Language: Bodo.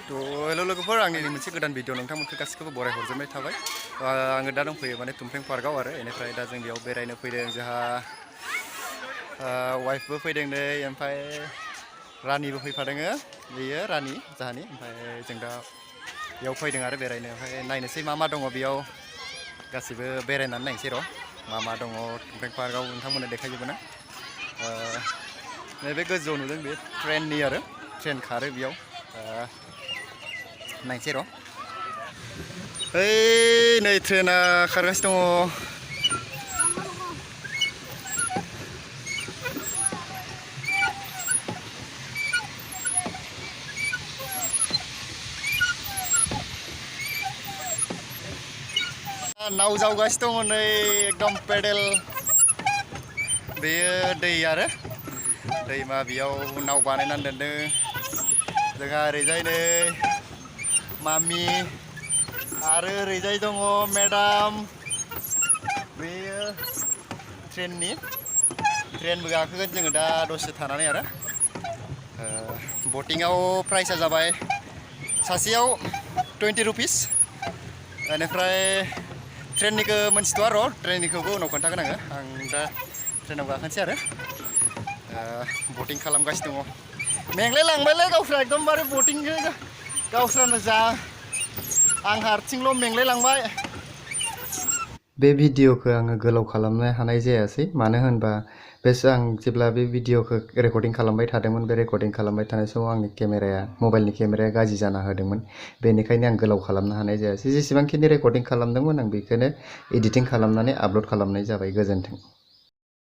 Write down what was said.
हेलो लोगोफोर आंनि मोनसे गोदान भिडिअ नोंथांमोनखौ गासिखौबो बराय हरजोबनाय थाबाय आङो दा दंफैयो माने तुमफ्रें पार्कआव आरो बेनिफ्राय दा जों बेयाव बेरायनो फैदों जोंहा वाइफबो फैदों नै ओमफ्राय रानिबो फैफादों बेयो रानि जाहानि ओमफ्राय जों दा बेयाव फैदों आरो बेरायनो ओमफ्राय नायनोसै मा मा दङ बेयाव गासिबो बेरायनानै नायनोसै र' मा दङ तुमफ्रें पार्कआव नोंथांमोननो देखायजोबगोन नैबे गोजौआव नुदों बे ट्रेननि आरो ट्रेन खारो बेयाव नायनोसै र' ओइ नै ट्रेना खारगासिनो दङ नाव जावगासिनो दङ नै एकदम पेडेल बेयो दै आरो दैमा बेयाव नाव बानायनानै दोनदों जोंहा ओरैजाय नै मामि आरो ओरैजाय दङ मेडाम बेयो ट्रेनबो गाखोगोन जोङो दा दसे थानानै आरो बटिंआव प्राइसआ जाबाय सासेयाव 20 रुपिस बेनिफ्राय ट्रेननिखौ मोनथिथ'आ र' ट्रेननिखौबो उनाव खोन्थागोन आङो आं दा ट्रेनाव गाखोनोसै आरो बटिं खालामगासिनो दङ मेंलाय लांबायलै गावस्रा एकदमबारे बटिंजों गावस्रानो जा आं हारसिंल' मेंलाय लांबाय बे भिडिअखौ आङो गोलाव खालामनो हानाय जायासै मानो होनबा आं जेब्ला बे भिडिअखौ रेकर्डिं खालामबाय थादोंमोन बे रेकर्डिं खालामबाय थानाय समाव आंनि मबाइलनि केमेराया गाज्रि जाना होदोंमोन बेनिखायनो आं गोलाव खालामनो हानाय जायासै जेसेबांखिनि रेकर्डिं खालामदोंमोन आं बेखौनो एडिटिं खालामनानै आपल'ड खालामनाय जाबाय गोजोन्थों।